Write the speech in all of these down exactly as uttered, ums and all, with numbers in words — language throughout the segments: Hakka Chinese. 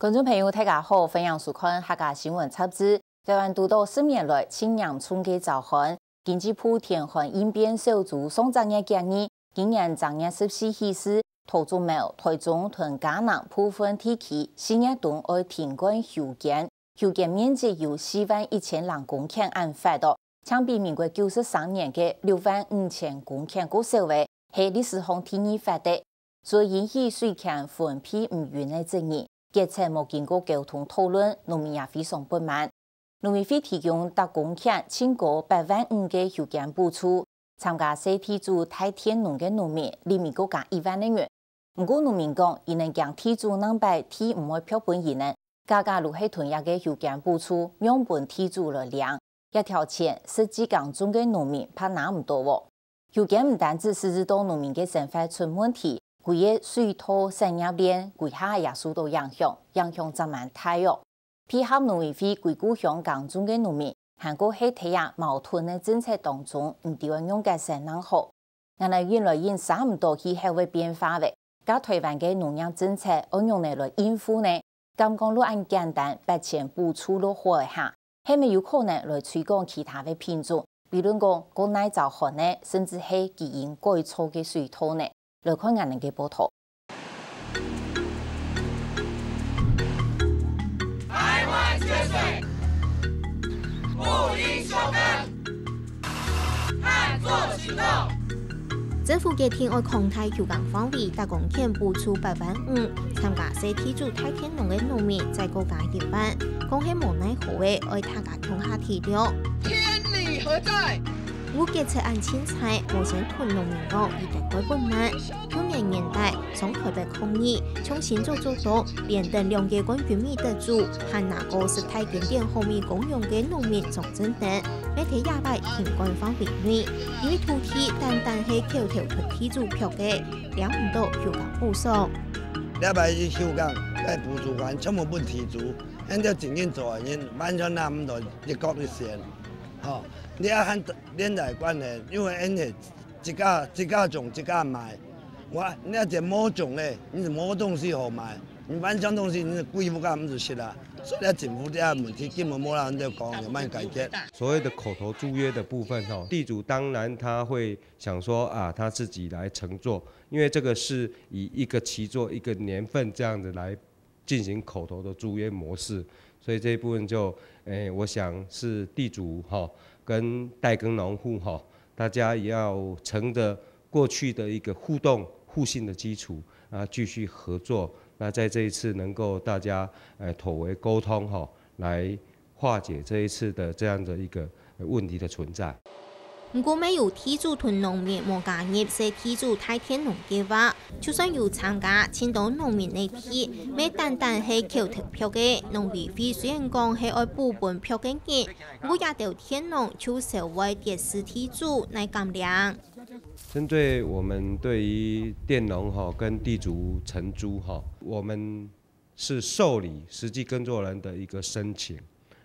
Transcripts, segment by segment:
觀眾朋友，大家好，歡迎收看客家新聞雜誌。台灣堵著十年來盡嚴重个燥旱，經濟部天旱應變小組上隻月建議，今年正月十四起勢，桃竹苗、台中同嘉南部分地區四月冬愛停灌休耕，休耕面積有四萬一千零公頃恁闊哦，淨比民國九十三年个六萬五千公頃較少欸，係歷史上第二闊个。 除了引起水權分配毋均个爭議，決策無經過溝通討論，農民也非常不滿。農委會提供逐公頃淨高八萬五个休耕補助，參加細地主大田農个農民，利民過加一萬个銀。毋過農民講，佢等驚地主另擺地毋會撥分佢等，價價摎係同樣个休耕補助，仰分地主來領。這條錢，實際耕種个農民怕拿毋著哦。 休耕毋單止使得農民个生活出問題，歸个水稻產業鏈歸下也受著影響，影響正蠻大哦。配合農委會歸故鄉耕種个農民，還過係在這矛盾个政策當中，毋知愛仰結煞正好。𠊎等緊來緊捎毋著氣候个變化咧，該台灣个農業政策愛仰仔來應付呢？敢講就恁簡單，撥錢補助就好咧哈？ 係無有可能來推廣其他个品種，比論講過耐燥旱呢，甚至係基因改造个水稻呢？來看𠊎等个報導。台灣缺水，不應休耕，碳做行動。 政府決定愛擴大休耕範圍，逐公頃補助八萬五，參加細地主大田農个農民再過加一萬，講係無奈何欸，愛大家共下體諒。天理何在？毋過決策恁凊彩，無先同農民講，佢等蓋不滿。去年年底，上台北抗議，像新竹竹東，連等兩個冠軍米得主，還拿過十大經典後米公用个農民張正登， 乜在這擺停灌範圍內，因為土地單單係口頭同地主撥个，領毋著休耕補償。這擺去休耕，該補助款全部分地主，現在真正做个人完全拿毋著一角一仙。吼，你愛看連帶關係，因為𠊎係自家，自家種自家賣， 哇，你這無種欸，你係無東西好賣，你完全東西你係歸屋下毋就食啊。所以政府這問題根本無人在講，有麼个解決？所謂的口頭租約的部分，吼，地主當然他會想說啊，他自己來承做，因為這個是以一個期作、一個年份這樣子來進行口頭的租約模式，所以這一部分就，誒，我想是地主，吼，跟代耕農戶，吼，大家也要乘著過去的一個互動、互信的基礎啊，繼續合作。那在這一次能夠大家，呃，妥為溝通，吼，來化解這一次的這樣的一個，呃，問題的存在。毋過，乜有地主同農民無加入細地主大田農計畫，就算有參加，盡多農民个地，乜單單係口頭撥个。農委會雖然講係愛補分撥个人，毋過這兜田農就愁會跌死地主，哪敢領？ 針對我們對於佃農，吼，跟地主承租，吼，我們是受理實際耕作人的一個申請。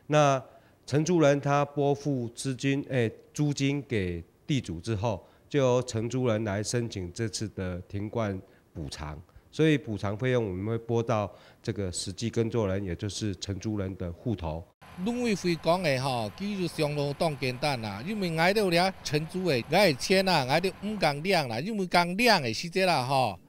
那承租人他撥付資金，誒，租金給地主之後，就由承租人來申請這次的停灌補償。所以補償費用我們會撥到這個實際耕作人，也就是承租人的戶頭。 農委會講个吼，其實相當當簡單啦，因為𠊎兜這承租个，𠊎个錢啊，𠊎兜毋敢領啦，因為講領个時節啦吼，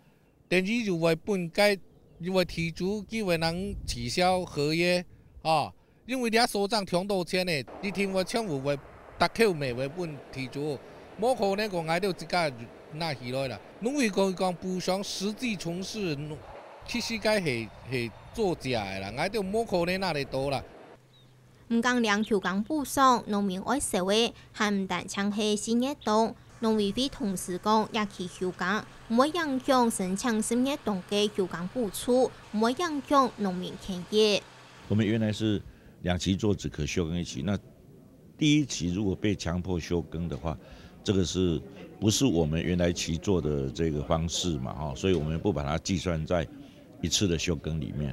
等於又會分該，又會地主，佢會人取消合約，吼，因為這所長搶到錢个，一定會全部會逐口尾會分地主，無可能講𠊎兜自家拿起來啦。農委會講補償實際從事，其實該係，係作假个啦，𠊎兜無可能拿得到啦。 毋敢領休耕補償，農民哀愁个，還毋單淨係四月冬。農委會同時講，這期休耕毋會影響申請十月冬个休耕補助，毋會影響農民權益。我們原來是兩期作只可休耕一期，那第一期如果被強迫休耕的話，這個是不是我們原來期作的這個方式嘛？哈，所以我們不把它計算在一次的休耕裡面，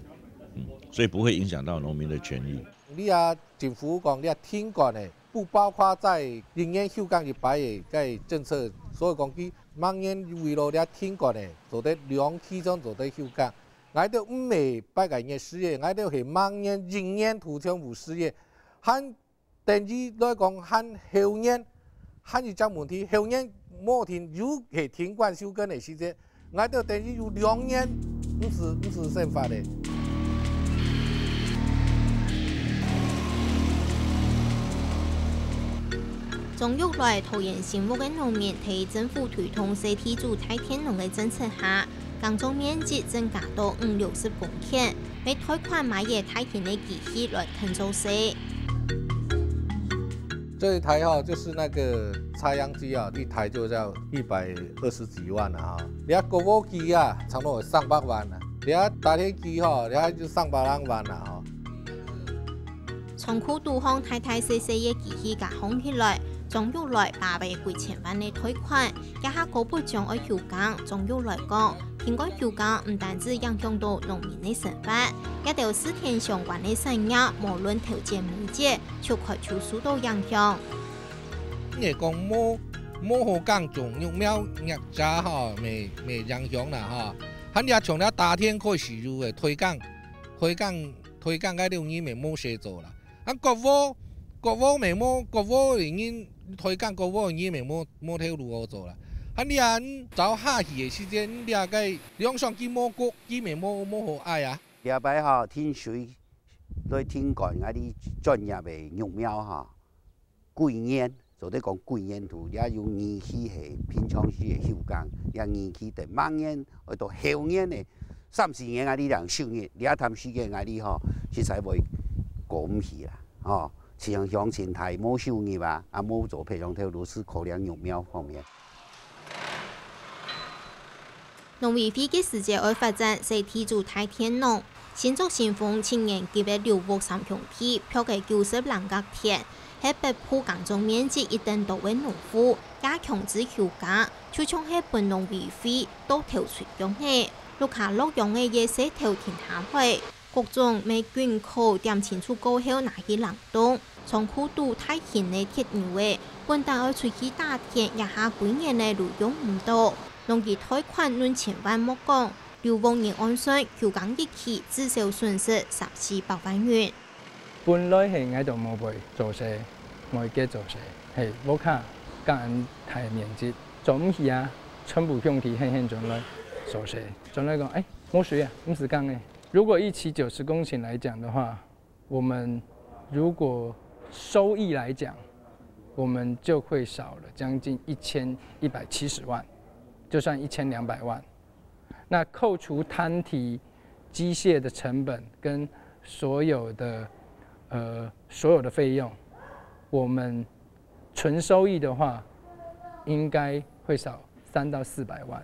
嗯，所以不會影響到農民的權益。 你啊，政府講你啊，停灌个，不包括在一年休耕一擺个該政策，所以講佢明年為了你啊，停灌个，做得兩期正做得休耕。，𠊎兜毋係八个月失業，𠊎兜係明年、今年都全部失業，還等於來講還後年，還一隻問題，後年無停，又係停灌休耕个時節， 𠊎兜等於有兩年毋使，毋使生活咧。張玉來桃園新屋个農民，在政府推動細地主大田農个政策下，耕種面積增加到五六十公頃，乜貸款買个大型个機器來耕作事。這一台哈，就是那個插秧機啊，一台就要一百二十幾萬了哈。你看割禾機啊，差不多上百萬了。你看打田機哈，你看就上百萬了哈。倉庫肚項大大細細个機器加項起來，張玉來八百幾千萬个貸款，這下高不將愛休耕，張玉來講，停灌休耕毋單止影響到農民个生活，這兜事田相關个產業，無論頭剪尾節， 就開始受到影響。你講無，無好耕種，育苗業者吼，乜，乜影響啦吼。還這像這打田開始有个退耕，退耕，退耕該六年乜無事做啦。啊，割禾，割禾乜無，割禾个人，退耕割禾个人乜無，無頭路好做啦。還這走下去个時間，這个兩相機無割，佢乜無，無好愛啊。這擺吼，停水 來停灌𠊎兜專業个育苗哈，幾年，做得講幾年度，也有預期係平常時个休耕，也預期等明年，愛到後年个三四年𠊎兜正收入，這段時間𠊎兜吼，實在會過毋去啦，吼，像鄉親大無收入啊，啊無做別項頭路，係靠這育苗方面。 農委會个時節愛發展細地主大田農，新竹新豐七年級个劉屋三兄弟，贌个九十零甲田，係北部耕種面積一等多个農戶，也強制休耕，就像係分農委會倒頭催腳呢。六下落秧个夜色頭停下來， 各種乜均可點清楚過後拿去冷凍。倉庫肚大型个鐵牛仔，本旦愛出去打田，這下歸年仔都用毋到。農機貸款論千萬莫講，劉屋人按算休耕一期至少損失三四百萬銀。本來係𠊎兜無會做事，無結做事，係屋下恁大面積，做毋起啊，全部兄弟喊喊轉來做事，轉來講，欸，無水啊，毋使耕欸。 如果一期九十公頃來講的話，我們如果收益來講，我們就會少了將近一千一百七十萬，就算一千兩百萬。那扣除攤提機械的成本跟所有的，呃，所有的費用，我們純收益的話，應該會少三到四百萬。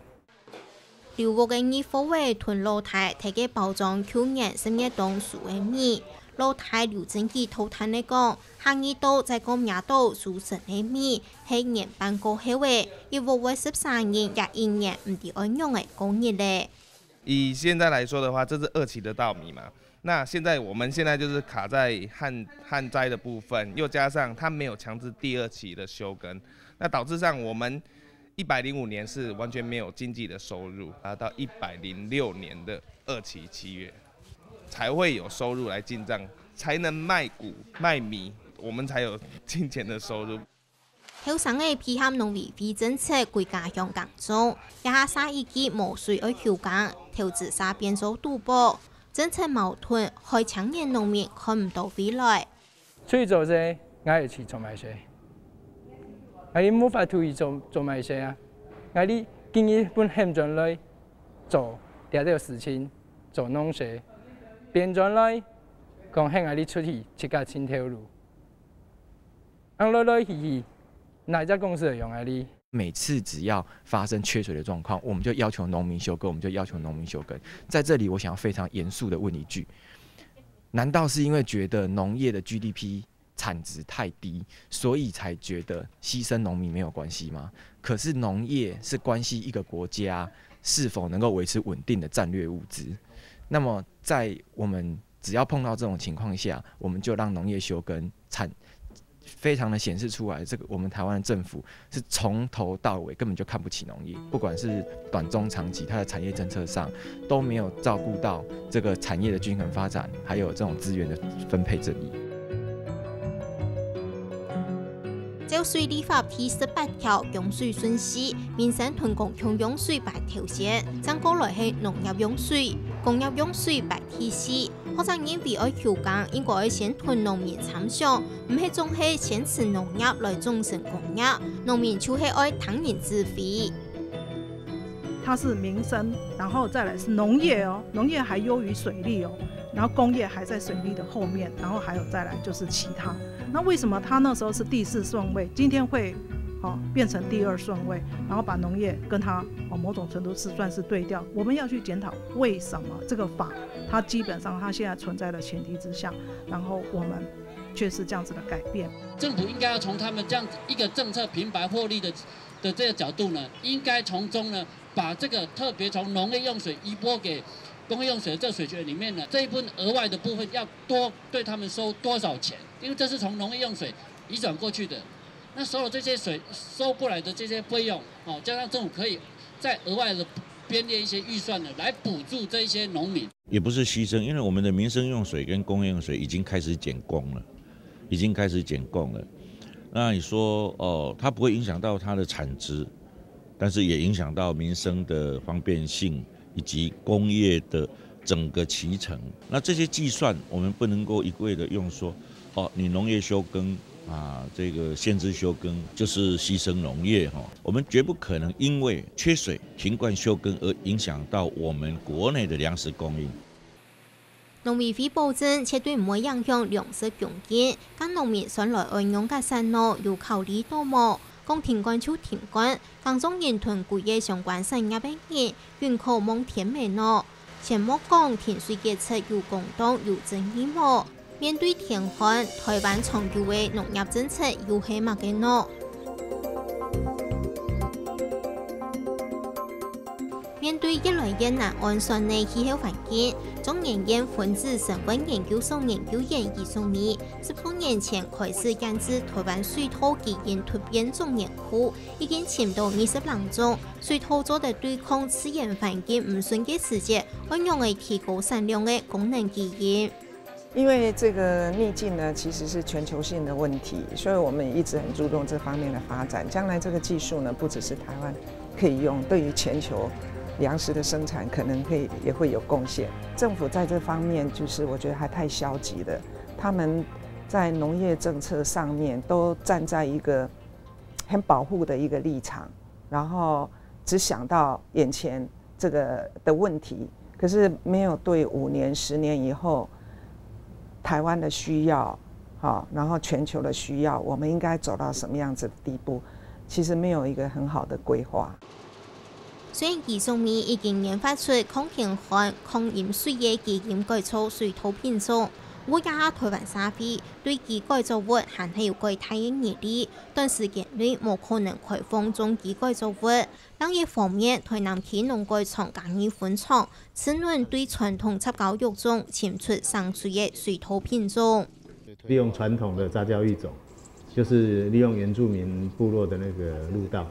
劉屋个二貨仔同老弟在該包裝舊年十月當收个米。老弟劉正基討嘆仔講，下二到再過摸著收成个米，係年半過後仔，一屋仔十三人也一年毋知愛仰仔過日咧。以現在來說的話，這是二期的稻米嘛。那現在，我們現在就是卡在旱，旱災的部分，又加上它沒有強制第二期的休耕，那導致上我們一百零五年是完全沒有經濟的收入，啊，到一百零六年的二期契約才會有收入來進帳，才能賣穀賣米，我們才有金錢的收入。後生仔配合農委會政策歸家鄉耕種，這下儕一句無水愛休耕，投資儕變做賭博，政策矛盾，害青年農民看毋到未來。 出去做事，𠊎愛去做麼个事？𠊎無法度去做，做麼个事啊！𠊎今日分喊轉來做這兜事情，做農事，變轉來講喊𠊎出去自家尋頭路。恁來來去去，哪一隻公司會用𠊎？每次只要發生缺水的狀況，我們就要求農民休耕，我們就要求農民休耕。在這裡，我想要非常嚴肅的問一句：難道是因為覺得農業的G D P產值太低，所以才覺得犧牲農民沒有關係嗎？可是農業是關係一個國家是否能夠維持穩定的戰略物資。那麼在我們只要碰到這種情況下，我們就讓農業休耕產，非常的显示出来，这个我们台湾的政府是从头到尾根本就看不起农业，不管是短中长期，它的产业政策上都没有照顾到这个产业的均衡发展，还有这种资源的分配正义。照水利法第十八条供水顺序，民生同公共用水排頭先，正過來係農業用水，工業用水排第四。學者認為愛求工，應該愛先同農民參詳，毋係總係先㓾農業來總成工業，農民就係愛聽人指揮。它是民生，然后再来是农业哦，农业还优于水利哦，然后工业还在水利的后面，然后还有再来就是其他。那为什么它那时候是第四顺位，今天会哦变成第二顺位，然后把农业跟它哦某种程度是算是对调？我们要去检讨为什么这个法它基本上它现在存在的前提之下，然后我们却是这样子的改变。政府应该要从他们这样子一个政策平白获利的的这个角度呢，应该从中呢，把这个特别从农业用水移拨给工业用水的这个水权里面呢，这一部分额外的部分要多对他们收多少钱？因为这是从农业用水移转过去的，那收了这些水收过来的这些费用，哦，加上政府可以再额外的编列一些预算呢，来补助这一些农民。也不是牺牲，因为我们的民生用水跟工业用水已经开始减供了，已经开始减供了。那你说哦，它不会影响到它的产值，但是也影响到民生的方便性以及工业的整个期程。那这些计算我们不能够一味的用说，哦，你农业休耕啊，这个限制休耕就是牺牲农业哈。我们绝不可能因为缺水停灌休耕而影响到我们国内的粮食供应。农委会保證絕對毋會影響糧食供應，該農民算來愛仰結煞呢，有考慮到無？講停灌就停灌，耕種人同歸个相關產業个人，永可望天明呢。先莫講停水決策有公道有正義無？面對天旱，台灣長久个農業政策又係麼个呢？ 面對越來越難安全个氣候環境，中研院分子生物研究所研究員余淑美十多年前開始建置台灣水稻基因突變種源庫，已經尋到二十零種水稻做得對抗自然環境毋順个時節，愛仰仔提高產量个功能基因。 因为这个逆境呢，其实是全球性的问题，所以我们一直很注重这方面的发展。将来这个技术呢，不只是台湾可以用，对于全球粮食的生产，可能可以也会有贡献。政府在这方面，就是我觉得还太消极了。他们在农业政策上面都站在一个很保护的一个立场，然后只想到眼前这个的问题，可是没有对五年、十年以后台湾的需要，好，然后全球的需要，我们应该走到什么样子的地步，其实没有一个很好的规划。 雖然余淑美已經研發出抗天旱、抗淹水个基因改造水稻品種，毋過這下台灣社會對基改作物還係有較大个疑慮，短時間內無可能開放種基改作物。另一方面，台南區農改場嘉義分廠，自然對傳統雜交育種尋出成熟个水稻品種。利用传统的杂交育种，就是利用原住民部落的那个路稻，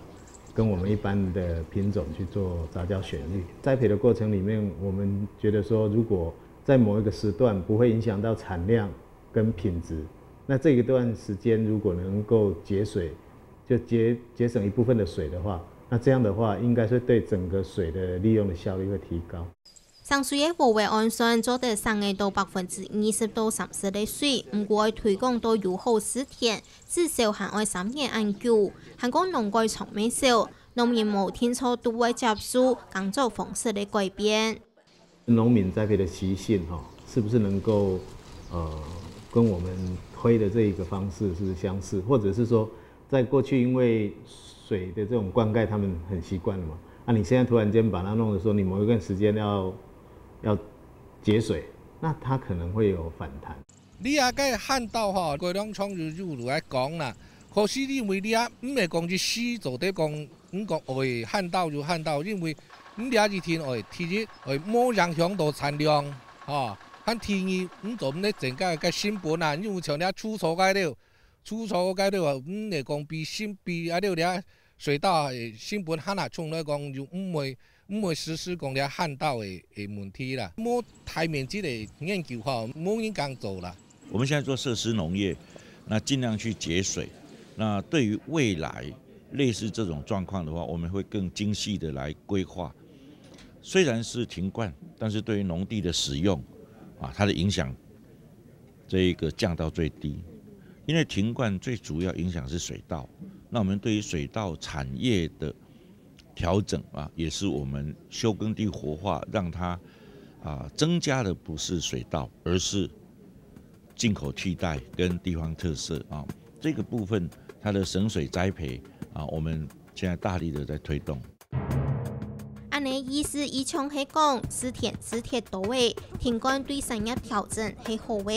跟我们一般的品种去做杂交选育。栽培的过程里面，我们觉得说，如果在某一个时段不会影响到产量跟品质，那这一段时间如果能够节水，就节节省一部分的水的话，那这样的话，应该是对整个水的利用的效率会提高。 成熟个禾仔按算做得省得到百分之二十到三十个水，毋過愛推廣到有好時田，至少還愛三年恁久。還過農改場乜少，農民無定著都會接受耕作方式个改變。農民栽培的习性哈，是不是能够呃跟我们推的这一个方式是相似，或者是说，在过去因为水的这种灌溉，他们很习惯了嘛，啊，你现在突然间把它弄得说你某一段时间要要节水，那它可能会有反弹。你啊，个旱稻吼，過兩場就有來講啦。可是你因為你啊，毋係講一時做得講，你講會旱稻就旱稻，因為你啊一定會第一會無影響到產量，吼，還第二，你做毋得增加个成本啊，因為像你啊除草个了，初初該兜啊，毋係講比新比啊，這个水稻个成本還較重來講，就毋會毋會實施講這旱稻个个問題啦。無大面積个研究吼，無人敢做啦。我们现在做设施农业，那尽量去节水。那对于未来类似这种状况的话，我们会更精细的来规划。虽然是停灌，但是对于农地的使用啊，它的影响这一个降到最低。因为停灌最主要影响是水稻，那我们对于水稻产业的调整啊，也是我们休耕地活化，让它啊增加的不是水稻，而是进口替代跟地方特色啊。这个部分它的省水栽培啊，我们现在大力的在推动。恁呢意思，意象係講，自田自田多个，停灌對產業調整係好个。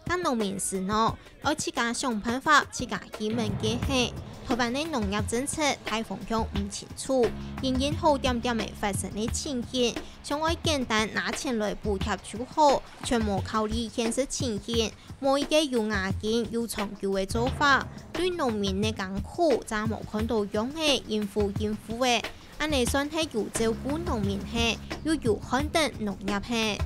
該農民時呢，愛自家想辦法，自家去問个係。台灣个農業政策大方向毋清楚，因應好點點个發生个情形，想愛簡單拿錢來補貼就好，全無考慮現實情形。無一个有牙根、有長久个做法，對農民个艱苦，正無看到樣仔應付應付个。 恁呢算係有照顧農民係，又有看等農業係。